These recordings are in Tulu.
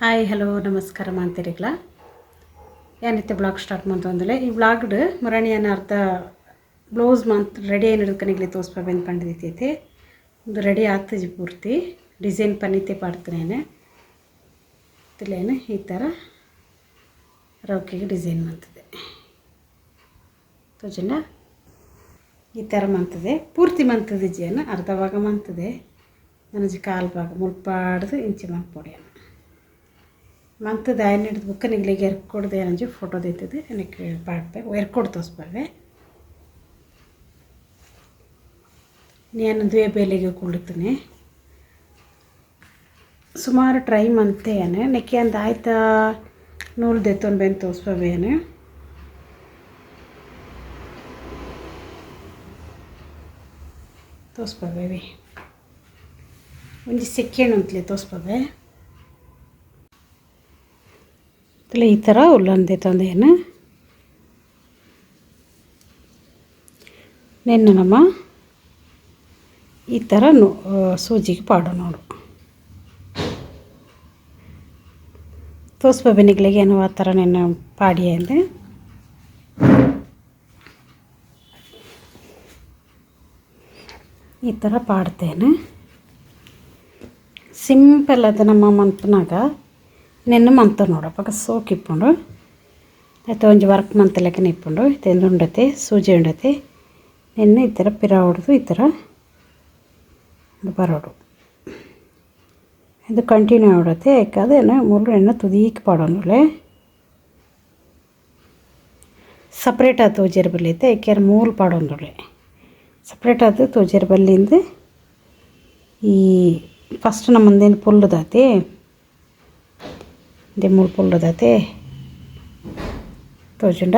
ಹಾಯ್ ಹಲೋ ನಮಸ್ಕಾರ ಮಾಂತಿರಿಗ್ಲ ಏನಿತ್ತೆ ಬ್ಲಾಗ್ ಸ್ಟಾರ್ಟ್ ಮಾಡ್ತಂದ್ರೆ ಈ ಬ್ಲಾಗ್ಡ್ ಮುರಣಿಯನ್ನ ಅರ್ಧ ಬ್ಲೌಸ್ ಮಂತ್ ರೆಡಿ ಏನು ಹಿಡ್ಕನಿಗ್ಲಿ ತೋಸ್ಪಬೇನ್ ಪಂಡಿತೈತಿ. ಒಂದು ರೆಡಿ ಆಗ್ತದೆ ಪೂರ್ತಿ ಡಿಸೈನ್ ಪನ್ನಿತೆ ಪಾಡ್ತೇನೆ ತಿಲೇನು ಈ ಥರ ರೌಕಿಗೆ ಡಿಸೈನ್ ಮಂತದೆ ತೋಜನ ಈ ಥರ ಮಂತದೆ ಪೂರ್ತಿ ಮಂತದೆ ಜೇನು ಅರ್ಧ ಭಾಗ ಮಂತದೆ ನನಜಿ ಕಾಲು ಭಾಗ ಮುಲ್ಪಾಡ್ದು ಇಂಚೆ ಮಂಪೊಡಿಯನ್ನ ಮಂತದ ఆయన ಹಿಡಿದು ಬುಕ್ಕ ನಿಗ್ಲಿಗೆ ಎರ್ಕೊಡ್ದು ಏನಂಜಿ ಫೋಟೋ ದಿತ್ತದು എനിക്ക് ಪಾಡ್ಪೆ ಎರ್ಕೊಡ್ ತೋಸ್ಪವೆ. ನಾನು ದ್ವೇ ಬೇಲೆಗೆ ಕುಳ್ಳುತ್ತೇನೆ ಸುಮಾರು ಟ್ರೈ ಮಂತೇನೆ ನೆಕ್ಕೆ ಅಂದ ಆಯ್ತಾ ನೂಲು ದೆತ್ತೊಂದು ಬೆನ್ ತೋಸ್ಪವೇನೆ ತೋಸ್ಪವೇವಿ ಒಂಜಿ ಸೆಕೆಂಡ್ ಅಂತಲೇ ತೋಸ್ಪವೆ. ಈ ಥರ ಉಲ್ಲಂದೆ ತಂದೇನು ನಿನ್ನೆ ನಮ್ಮ ಈ ಥರ ಸೂಜಿಗೆ ಪಾಡು ನೋಡು ತೋಸ್ಪೆನಿಗ್ಲಿಗೆ ಏನೋ ಆ ಥರ ನಿನ್ನ ಪಾಡಿ ಅಂದೆ. ಈ ಥರ ಪಾಡ್ತೇನೆ ಸಿಂಪಲ್ ಅದು ನಮ್ಮ ಮಂತ್ನಾಗ ನೆನ್ನು ಮಂತ ನೋಡು ಸೋಕ್ ಇಪ್ಪುಂಡು ಆಯ್ತು ಒಂಜಿ ವರ್ಕ್ ಮಂತ ಲೆಕ್ಕನೆ ಇಪ್ಪುಂಡು ಇತ್ತೆ ಉಂಡತೆ ಸೂಜಿ ಉಂಡತೆ ನೆನ್ನೆ ಈ ಥರ ಪಿರ ಹೊಡೆದು ಈ ಥರ ಬರೋಡು ಇದು ಕಂಟಿನ್ಯೂ ಆಡತ್ತೆ. ಯಾಕಂದ್ರೆ ಮುಳ್ಳು ಎಣ್ಣೆ ತುದೀಕ್ ಪಾಡೋನುಲೆ ಸಪ್ರೇಟ್ ಆದ ತೋಜೇರು ಬಲ್ಲಿ ಐತೆ ಯಾಕೆ ಮೂಲು ಪಾಡೊಂದುಲೆ ಸಪ್ರೇಟ್ ಆದ ತೋಜೇರು ಬಲ್ಲಿಂದ ಈ ಫಸ್ಟ್ ನಮ್ಮ ಮುಂದೇನು ಪುಲ್ಲದಾತಿ ಇದೆ ಮೂಲು ಪುಲ್ಲದಾತಿ ತೋಜುಂಡ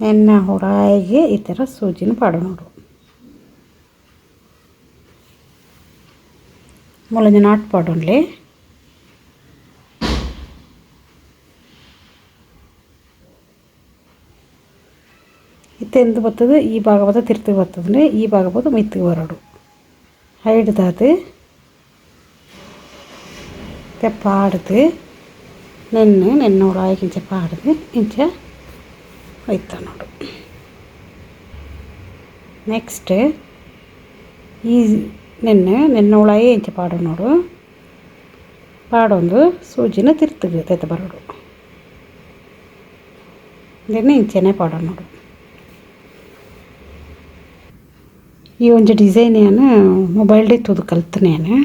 ನೆನ್ನ ಹುಡಾಯಿಗೆ ಈ ಥರ ಸೂಜಿನ ಪಾಡು ನೋಡು ಮೂಲಂಜಿ not ಪಾಡೊನ್ಲಿ ಇತ್ತೆ ಎಂದು ಬರ್ತದೆ ಈ ಭಾಗ ಬತ್ತ ತಿರ್ತಿಗೆ ಬರ್ತದೆ ಈ ಭಾಗ ಬತ್ತು ಮಿತ್ತಿಗೆ ಬರೋಡು ಹೈಡ್ದಾತು ಪಾಡ್ದು ನೆನ್ನೆ ನೆನ್ನೋಡು ಇಂಚ ಪಾಡ್ದು ಇಂಚ ಹೋಯ್ತ ನೋಡು. ನೆಕ್ಸ್ಟ್ ಈ ನೆನ್ನೆ ನೆನ್ನೋಳಾಯೇ ಇಂಚ ಪಾಡು ನೋಡು ಪಾಡೊಂದು ಸೂಜಿನ ತಿರ್ತಿಗೆ ತೆತ್ತ ಬರೋಡು ನೆನ್ನೆ ಇಂಚೆನೆ ಪಾಡೋ ನೋಡು. ಈ ಒಂಜಿ ಡಿಸೈನ್ ಏನು ಮೊಬೈಲ್ಡೇ ತೂದು ಕಲ್ತನೇನು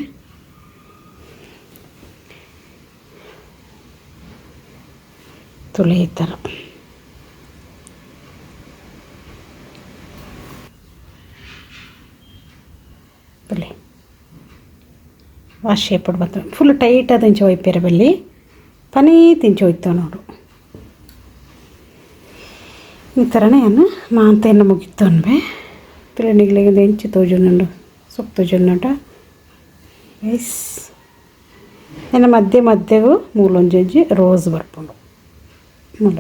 ತುಳಿ ಈ ಥರ ತುಳಿ ಆ ಶೇಪ್ ಬಂತು ಫುಲ್ ಟೈಟ್ ಆದ ಇಂಚ ಒಯ್ಪೇರ ಬಲ್ಲಿ ಪನೀತ್ ಇಂಚ ಒಯ್ತಾವ ನೋಡು. ಈ ಥರನೇ ಏನು ಮಾಂತೆಯನ್ನು ಮುಗಿತು ಅನ್ಬೆ ಪಿల్లನಿಗ್ಲಿಗೆ ಎಂಚು ತೋಜುಂಡು ಸೊಪ್ಪು ತೋಜುಂಡ ಎಸ್ ನಿನ್ನ ಮಧ್ಯೆ ಮಧ್ಯೆಗೂ ಮೂಲೊಂಜೊಂಜಿ ರೋಸ್ ಬರ್ಪುಂಡು ಮೂಲ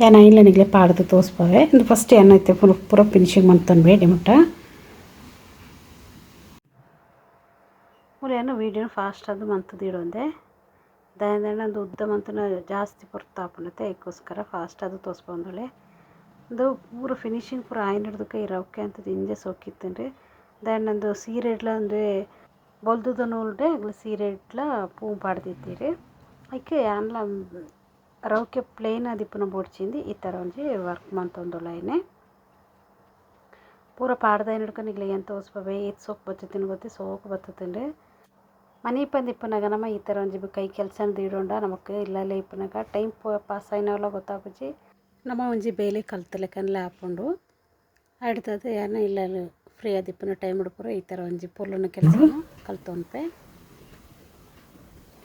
ಏನ ಇಲ್ಲ ನಿಗ್ಲೆ ಪಾಡ್ದು ತೋಸ್ಪವೆ ಇದು ಫಸ್ಟ್ ಏನೈತೆ ಪೂರ ಪೂರ ಫಿನಿಶಿಂಗ್ ಮಂತನ್ ಬೇಡಿ ಮುಟ್ಟ ಮೂಲ ಏನೋ ವೀಡಿಯೋ ಫಾಸ್ಟ್ ಅದು ಮಂತದ್ದು ಇಡೊಂದೆ ದಾಯಂದ ಉದ್ದ ಮಂತನ ಜಾಸ್ತಿ ಪೊರ್ತಾಪುನತೆ ಅದಕ್ಕೋಸ್ಕರ ಫಾಸ್ಟ್ ಅದು ತೋಸ್ಪೊಂದೊಳೆ ಅದು ಪೂರ ಫಿನಿಶಿಂಗ್ ಪೂರ ಆಯ್ನ ಹಿಡ್ದಕ್ಕೆ ಈ ರವಕೆ ಅಂತದ್ದು ಇಂಜೆ ಸೋಕಿತ್ತೇನ್ರಿ ದಾಯಣ್ಣಂದು ಸೀರೆ ಇಡ್ಲ ಅಂದರೆ ಬೊಲ್ದುದ ನೂಲ್ಡೆ ಅಗ್ಲ ಸೀರೆ ಇಡ್ಲ ಪೂ ಪಾಡ್ದಿತ್ತೀರಿ ಐಕೆ ಯಾನ್ಲ ರವಕೆ ಪ್ಲೇನ್ ಆದಿಪ್ಪುನ ಬೋಡ್ಚಿಂದು ಈ ಥರ ಒಂಜಿ ವರ್ಕ್ ಮಂತೊಂದುಲ್ಲ ಪೂರ ಪಾಡ್ದ ಹಿಡ್ಕೊಂಡು ಇಗ್ಲೆ ಏನು ತೋಸ್ಪವೆ ಏತ್ ಸೋಕು ಬತ್ತತಿನ ಗೊತ್ತಿ ಸೋಕು ಬತ್ತತಿನ್ರಿ ಮನೆ ಪಂದಿಪ್ಪುನಾಗ ನಮ್ಮ ಈ ಥರ ಒಂಜಿ ಕೈ ಕೆಲಸ ಇಡೋಂಡ ನಮಕ್ ಇಲ್ಲಲ್ಲೇ ಇಪ್ಪುನಾಗ ಟೈಮ್ ಪಾಸ್ ಆಯ್ನವಲ್ಲ ಗೊತ್ತಾಪುಜಿ. ನಮ್ಮ ಒಂಜಿ ಬೇಲೆ ಕಲ್ತಲೆಕ್ಕನ್ಲೆ ಆಪುಂಡು അടുത്തത് ಏನ ಇಲ್ಲ ಫ್ರೀ ಆದಿಪ್ಪುನ ಟೈಮ್ ಹಿಡ್ಪುರ ಈ ಥರ ಒಂಜಿ ಪೊರ್ಲುನ ಕೆಲಸ ಕಲ್ತೊನ್ಪೆ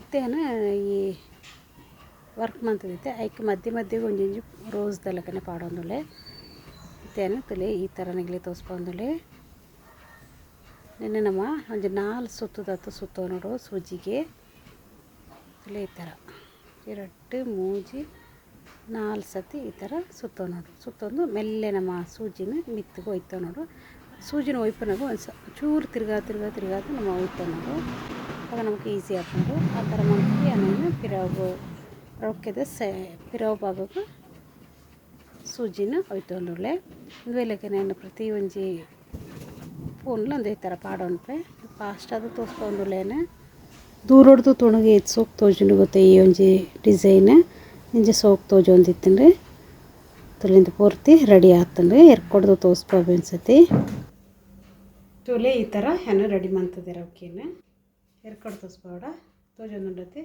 ಇತ್ತೇನ ಈ ವರ್ಕ್ ಮಂತದೈತೆ ಐಕ್ ಮಧ್ಯೆ ಮಧ್ಯೆ ಒಂಜೊಂಜಿ ರೋಸ್ ದಲಕನೆ ಪಾಡೊಂದುಲ್ಲೆ ಇತ್ತೇನ ತುಲೆ ಈ ಥರ ನಿಗ್ಲಿ ತೋಸ್ಪೊಂದುಲ್ಲೆ. ನಿನ್ನೆ ನಮ್ಮ ಒಂಜಿ ನಾಲ್ ಸುತ್ತದತ್ತು ಸುತ್ತೋ ನೋಡು ಸೂಜಿಗೆ ತುಲೆ ಈ ಥರ ಎರಡು ಮೂಜಿ ನಾಲ್ ಸತಿ ಈ ಥರ ಸುತ್ತೋ ನೋಡು ಸುತ್ತೊಂದು ಮೆಲ್ಲೆ ನಮ್ಮ ಸೂಜಿನ ಮಿತ್ತಿಗೆ ಒಯ್ತೋ ನೋಡು. ಸೂಜಿನ ಒಯ್ಪನಾಗ ಒಂದು ಚೂರು ತಿರ್ಗಾ ತಿರ್ಗಾ ತಿರ್ಗಾದು ನಮ್ಮ ಒಯ್ತೋ ನೋಡು. ಆಗ ನಮಗೆ ಈಸಿ ಆಪುಂಡು. ಆ ಥರ ಮಂತ್ಲಿ ಅನ್ನನ್ನು ಪಿರಾವು ರೊಕ್ಕೆದ ಸೆ ಪಿರಾವು ಭಾಗಕ್ಕೆ ಸೂಜಿನ ಒಯ್ತೊಂದುಳ್ಳೆ. ಇಂದುವೇಲೆಗೆ ನಾನು ಪ್ರತಿ ಒಂಜಿ ಫೋನ್ಲ ಒಂದೇ ಥರ ಪಾಡೊನ್ಪೆ ಫಾಸ್ಟ್ ಅದು ತೋಸ್ಕೊಂದುಳ್ಳೇನೆ. ದೂರೊಡ್ದು ತುಣುಗೆ ಏತ್ ಸೋಕ್ ತೋಜುಂಡು ಗೊತ್ತೆ ಈ ಒಂಜಿ ಡಿಸೈನ್ ಇಂಜಿ ಸೋಕ್ ತೋಜೊಂದಿತ್ತುಂಡು. ತುಲಿಂದ ಪೂರ್ತಿ ರೆಡಿ ಆತಂಡು ಎರ್ಕೊಡ್ದು ತೋಸ್ಪೋಬೆ ಅನ್ಸತಿ. ತುಲೆ ಈ ಥರ ಹೆಣ್ಣು ರೆಡಿ ಮಂತದೆ ರೊಕ್ಕಿನ ಎರ್ಕೊಡ್ ತೋಸ್ಬೋಡ ತೋಜೊಂದುಂಡತಿ.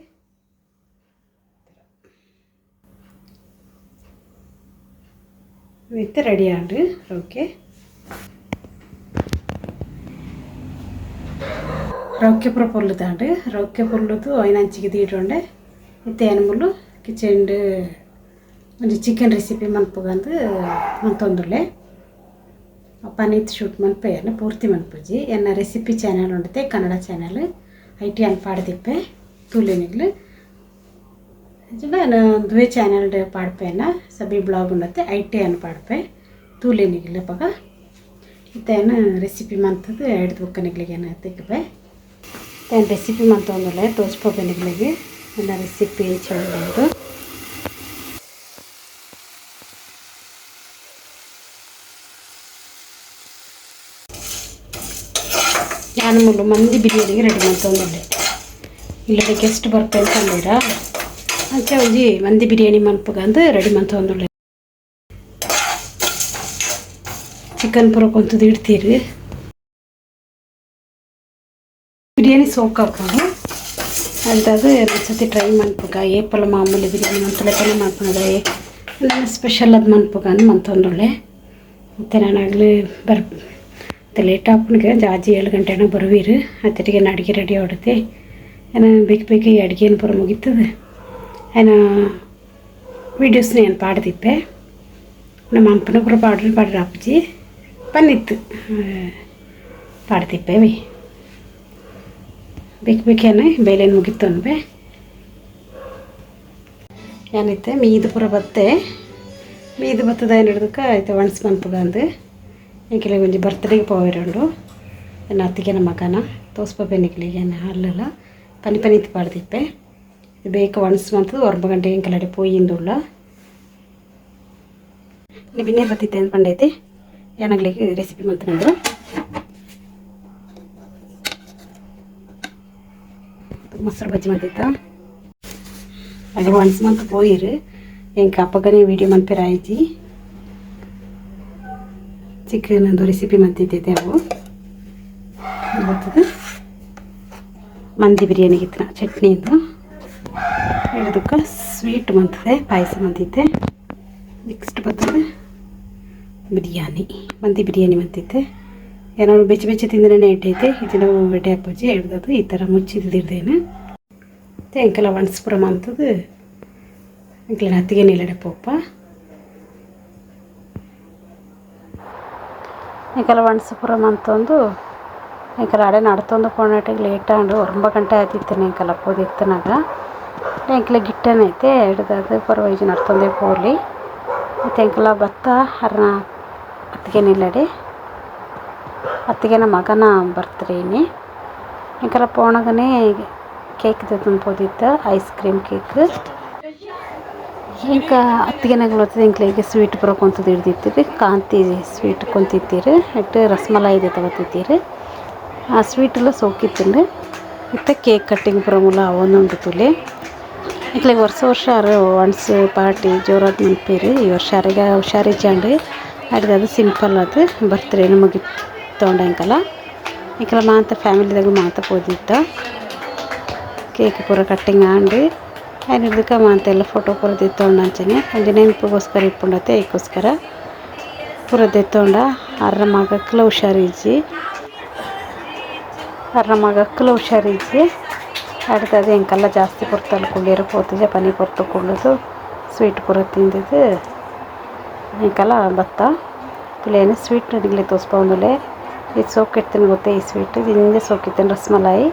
ಇತ್ತೆ ರೆಡಿ ಆಂಡು ರೊಕ್ಕೆ. ರೊಕ್ಕೆ ಪೂರ ಪೊರ್ಲುದಾಂಡು. ರೊಕ್ಕೆ ಪೊರ್ಲುದು ಐನಂಚಿಗೆ ದೀಡೊಂಡೆ. ಇತ್ತೆ ಏನ್ಮುಲು ಕಿಚನ್ ಒಂಜಿ ಚಿಕನ್ ರೆಸಿಪಿ ಮನ್ಪುಗಂದು ಮಂತೊಂದುಲ್ಲೆ. ಪನೀತ್ ಶೂಟ್ ಮನ್ಪೆ ಎನ್ನ ಪೂರ್ತಿ ಮನ್ಪುಜಿ. ಎನ್ನ ರೆಸಿಪಿ ಚಾನೆಲ್ ಉಂಡತೆ ಕನ್ನಡ ಚಾನೆಲ್ IT ಅನ್ ಪಾಡ್ದಿಪ್ಪೆ ತೂಲೆನಿಗ್ಲು. ದುವೆ ಚಾನೆಲ್ ಪಾಡ್ಪೇನ ಸಬಿ ಬ್ಲಾಗ್ ಉಂಡತೆ IT ಅನ್ ಪಾಡ್ಪೆ ತೂಲೆನಿಗ್ಲು ಅಪಗ. ಇತ್ತೆ ರೆಸಿಪಿ ಮಂತದ್ದು ಎಡ್ದು ಬೊಕ್ಕನಿಗ್ಲಿಗೆ ಏನ ತಿಕ್ಕಬೆ. ಏನು ರೆಸಿಪಿ ಮಂತೊಂದುಲ್ಲೆ ತೋಜ್ಪೋಬೆನಿಗ್ಲಿಗೆ ನನ್ನ ರೆಸಿಪಿ ಚಂದ. ನಾನು ಮುಲ್ಲು ಮಂದಿ ಬಿರಿಯಾನಿಗೆ ರೆಡಿ ಮಂತೊಂದುಲ್ಲೆ. ಇಲ್ಲಡೆ ಗೆಸ್ಟ್ ಬರ್ಪೆ ಅಂತಂದಿರ ಅಂಚೆ ಒಂಜಿ ಮಂದಿ ಬಿರಿಯಾನಿ ಮನ್ಪುಗಂದು ರೆಡಿ ಮಂತೊಂದುಲ್ಲೆ. ಚಿಕನ್ ಪೂರ ಕೊಂತುದು ಇಡ್ತೀರಿ. ಬಿರಿಯಾನಿ ಸೋಕ್ ಹಾಕೊಂಡು ಅಂಥದ್ದು ಎರಡು ಸತಿ ಟ್ರೈ ಮನ್ಪುಗ. ಏಪಲ ಮಾಮೂಲಿ ಬಿರಿಯಾನಿ ಮಂತಲೆಪನೆ ಮನ್ಪುನದ ನನ್ನ ಸ್ಪೆಷಲ್ ಅದು ಮನ್ಪುಗ ಅಂದ್ ಮಂತೊಂದುಲ್ಲೆ. ಮತ್ತು ನಾನಾಗಲಿ ಬರ್ ಮತ್ತು ಲೇಟ್ ಆಪುನಿಗೆ ಜಾಜಿ 7 ಗಂಟೆನ ಬರುವೀರು. ಅತ್ತಟಿಗೆ ಅಡುಗೆ ರೆಡಿ ಆಡುತ್ತೆ. ಏನ ಬೇಕು ಬೇಕು ಈ ಅಡುಗೆಯನ್ನು ಪೂರ ಮುಗೀತದೆ. ಏನ ವೀಡಿಯೋಸ್ನ ಏನು ಪಾಡ್ದಿಪ್ಪೆ ನಮ್ಮ ಅಪ್ಪನ ಪೂರ ಪಾಡ್ರಿ ಪಾಡ್ರಿ ಅಪ್ಪಾಜಿ ಪನ್ನಿತ್ತು ಪಾಡ್ದಿಪ್ಪೆ ವಿ. ಬೇಕು ಬೇಕೇನೆ ಬೇಲೇನು ಮುಗೀತು ಅನ್ಬೆ. ಏನೈತೆ ಮೀದು ಪೂರ ಬತ್ತೆ. ಮೀದು ಬತ್ತದ ಏನು ಹಿಡ್ದಕ್ಕೆ ಆಯ್ತು ಒಣಸ್ ಮನ್ಪುಗ ಅಂದು. ಎಂಕೆಲೆ ಒಂಜಿ ಬರ್ತ್ಡೇಗೆ ಪೋವೆರುಂಡು. ಎನ್ನ ಅತ್ತಿಗೆನ ಮಗನ ತೋಸ್ಪೆನಿಕ್ಲಿಗೆ ಅಲ್ಲಲ್ಲ ಪನಿ ಪನಿತ್ ಪಾಡ್ದಿಪ್ಪೆ. ಬೇಗ ಒಣಸ್ ಮಂತದ್ದು 9 ಗಂಟೆಗೆ ಎಂಕಲಡೆ ಪೋಯಿಂದುಳ್ಳ. ಬಿನ್ನೇರು ಬತ್ತಿತ್ತೆ ಅಂತ ಪಂಡೈತೆ ಏನಾಗ್ಲಿಕ್ಕೆ ರೆಸಿಪಿ ಮಂತನಂದು. ಮೊಸರು ಬಜ್ಜಿ ಮಂತಿತ್ತ ಅದು ಒಣಸ್ ಮಂತ್ ಪೋಯಿರು. ಎಂಕ ಅಪ್ಪಗನೇ ವೀಡಿಯೋ ಮನ್ಪೆರ ಆಯ್ತಿ. ಚಿಕನ್ ಒಂದು ರೆಸಿಪಿ ಮಂತಿದ್ದೆ ಅವು ಬರ್ತದೆ. ಮಂದಿ ಬಿರಿಯಾನಿಗೆ ಇತ್ತಿನ ಚಟ್ನಿದು ಹಿಡಿದಕ್ಕೆ ಸ್ವೀಟ್ ಮಂತದೆ ಪಾಯಸ ಮಂತಿದ್ದೆ. ನೆಕ್ಸ್ಟ್ ಬರ್ತದೆ ಬಿರಿಯಾನಿ ಮಂದಿ ಬಿರಿಯಾನಿ ಮಂತಿದ್ದೆ. ಏನಾದ್ರು ಬೆಚ್ಚ ಬೆಚ್ಚ ತಿಂದ್ರೆ ಇಟ್ಟೈತೆ ಇದನ್ನ ಎಡ್ಡೆ ಅಪ್ಪಾಜಿ ಹಿಡ್ದದು ಈ ಥರ ಮುಚ್ಚಿದ್ದಿರ್ದೇನೆ. ಮತ್ತು ಎಂಕೆಲ್ಲ ಒಣಸ್ಪುರ ಮಂತದ್ದು ಎಂಕ್ಲೆನ ಅತ್ತಿಗೆ ನಿಲ್ಲಡೆ ಪೋಪ. ಎಂಕೆಲ್ಲ ಒಣಸ್ಪುರ ಮಂತೊಂದು ಎಂಕೆಲ್ಲ ಅಡೆ ನಡ್ತೊಂದು ಪೋಣಟಿಗೆ ಲೇಟ್ ಆಂಡು 9 ಗಂಟೆ ಆತಿತ್ತೇನೆ ಎಂಕೆಲ್ಲ ಪೋದಿತ್ತನಾಗ. ಎಂಕ್ಲೆ ಗಿಟ್ಟನೈತೆ ಹಿಡ್ದದು ಪರವೈಜಿ ನಡ್ತೊಂದೇ ಪೋಲಿ. ಮತ್ತು ಎಂಕೆಲ್ಲ ಭತ್ತ ಅರ್ನ ಅತ್ತಿಗೆ ನಿಲ್ಲಡೆ ಅತ್ತಿಗೆನ ಮಗನ ಬರ್ತ್ಡೇನಿ. ಎಂಕೆಲ್ಲ ಪೋಣಗನೇ ಕೇಕ್ ದೆತ್ತೊಂದು ಪೋದಿತ್ತು ice cream cake. ಇಂಕ ಅತ್ತಿಗೆನಗಳು ಎಂಕ್ಲೆಗ್ ಸ್ವೀಟ್ ಪೂರ ಕೊಂತುದು ಹಿಡ್ದಿತ್ತೀರಿ. ಕಾಂತಿ ಸ್ವೀಟ್ ಕೊಂತಿತ್ತೀರಿ. ಇಟ್ಟು ರಸ್ಮಲಾಯಿ ತಗೋತಿತ್ತೀರಿ. ಆ ಸ್ವೀಟೆಲ್ಲ ಸೋಕಿತ್ತಿಂಡು. ಇತ್ತೆ ಕೇಕ್ ಕಟ್ಟಿಂಗ್ ಪೂರ ಮೂಲ ಅವೊಂದುಂಡು ತುಲೆ. ಎಂಕ್ಲೆಗ್ ವರ್ಷ ವರ್ಷ ಅರು ಒಣಸ್ ಪಾರ್ಟಿ ಜೋರಾದ ಮನ್ಪೇರು. ಈ ವರ್ಷ ಅರೆಗ ಹುಷಾರಿಜ್ಜಾಂಡ್ ಅಡ್ದು ಅದು ಸಿಂಪಲ್ ಅದು ಬರ್ತ್ಡೇನು ಮುಗಿತೊಂಡ ಎಂಕಲ. ಎಂಕಲ ಮಾತ ಫ್ಯಾಮಿಲಿದಾಗ ಮಾತ ಪೋದಿತ್ತ. ಕೇಕ್ ಪೂರ ಕಟ್ಟಿಂಗ್ ಆಂಡ್ ಐನಿರ್ದಕ ಮಾತ ಎಲ್ಲ ಫೋಟೋ ಪೂರ ದೆತ್ತೊಂಡ ಅಂಚನೆ ಒಂಜಿ ನೆನಪುಗೋಸ್ಕರ ಇಪ್ಪುಂಡತೆ ಐಕೋಸ್ಕರ ಪೂರ ದೆತ್ತೊಂಡ. ಅರ್ನ ಮಗಕ್ಲ ಹುಷಾರಿಜ್ಜಿ ಅರ್ನ ಮಗಕ್ಲ ಹುಷಾರಿಜ್ಜಿ. ಅಡ್ದದು ಎಂಕಲ್ಲ ಜಾಸ್ತಿ ಪೊರ್ತಲ್ ಕುಳ್ಳಿಯರು ಪೋತುಜ ಪನಿ ಪೊರ್ತು ಕುಳ್ಳುದು ಸ್ವೀಟ್ ಪೂರ ತಿಂದಿದ್ದು ಎಂಕಲ್ಲ ಬತ್ತ. ತುಲೇನು ಸ್ವೀಟ್ ನಿಗ್ಲೆ ತೋಸ್ಪೊಂದುಲ್ಲೆ. ಇದು ಸೋಕಿಡ್ತೀನಿ ಗೊತ್ತೇ ಈ ಸ್ವೀಟ್ ದಿಂಜ ಸೋಕಿತ್ತೇನೆ ರಸ್ಮಲಾಯಿ.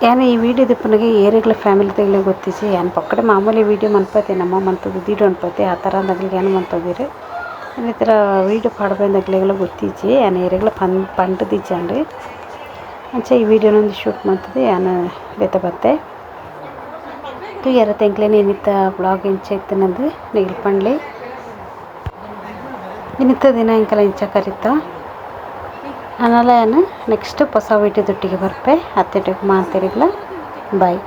ಯಾನ್ ಈ ವೀಡಿಯೋ ದಿಪ್ಪನಿಗೆ ಏರೆಗ್ಲ ಫ್ಯಾಮಿಲಿ ತಗಲೆ ಗೊತ್ತಿಜಿ. ಯಾನ್ ಪಕ್ಕಡೆ ಮಾಮೂಲಿ ವೀಡಿಯೋ ಮನ್ಪತೆ ನಮ್ಮ ಮಂತದ್ದು ದೀಡು ಅನ್ಪತೆ ಆ ಥರ ಅಂದಾಗ್ಲಿಗೆ ಏನು ಮಂತದಿರು. ಈ ಥರ ವೀಡಿಯೋ ಪಾಡ್ಬಂದಾಗ್ಲೆಲ್ಲ ಗೊತ್ತಿಜ್ಜಿ. ಯಾನ್ ಏರೆಗ್ಲ ಪಂಡ್ ದಿಜ್ಜಾಂಡ್. ಅಂಚ ಈ ವಿಡಿಯೋನೊಂದು ಶೂಟ್ ಮಂತುದು ಯಾನ್ ಬೇತೆ ಬತ್ತೆ. ತೂಯರ ಎಂಕ್ಲೆನ ಇನಿತ ಬ್ಲಾಗ್ ಇಂಚ ಇತ್ತಿನಂದು ನಿಗಲ್ ಪಂಡ್ಲೆ. ಇನಿತ ದಿನ ಎಂಕಲ ಇಂಚ ಕರಿತ. ಆನಲ ಯಾನ್ ನೆಕ್ಸ್ಟ್ ಪೊಸ ವೀಡಿಯೋದೊಟ್ಟಿಗೆ ಬರ್ಪೆ. ಅತ್ತೆಟಿಗೆ ಮಾತೆರಿಗ್ಲ ಬಾಯ್.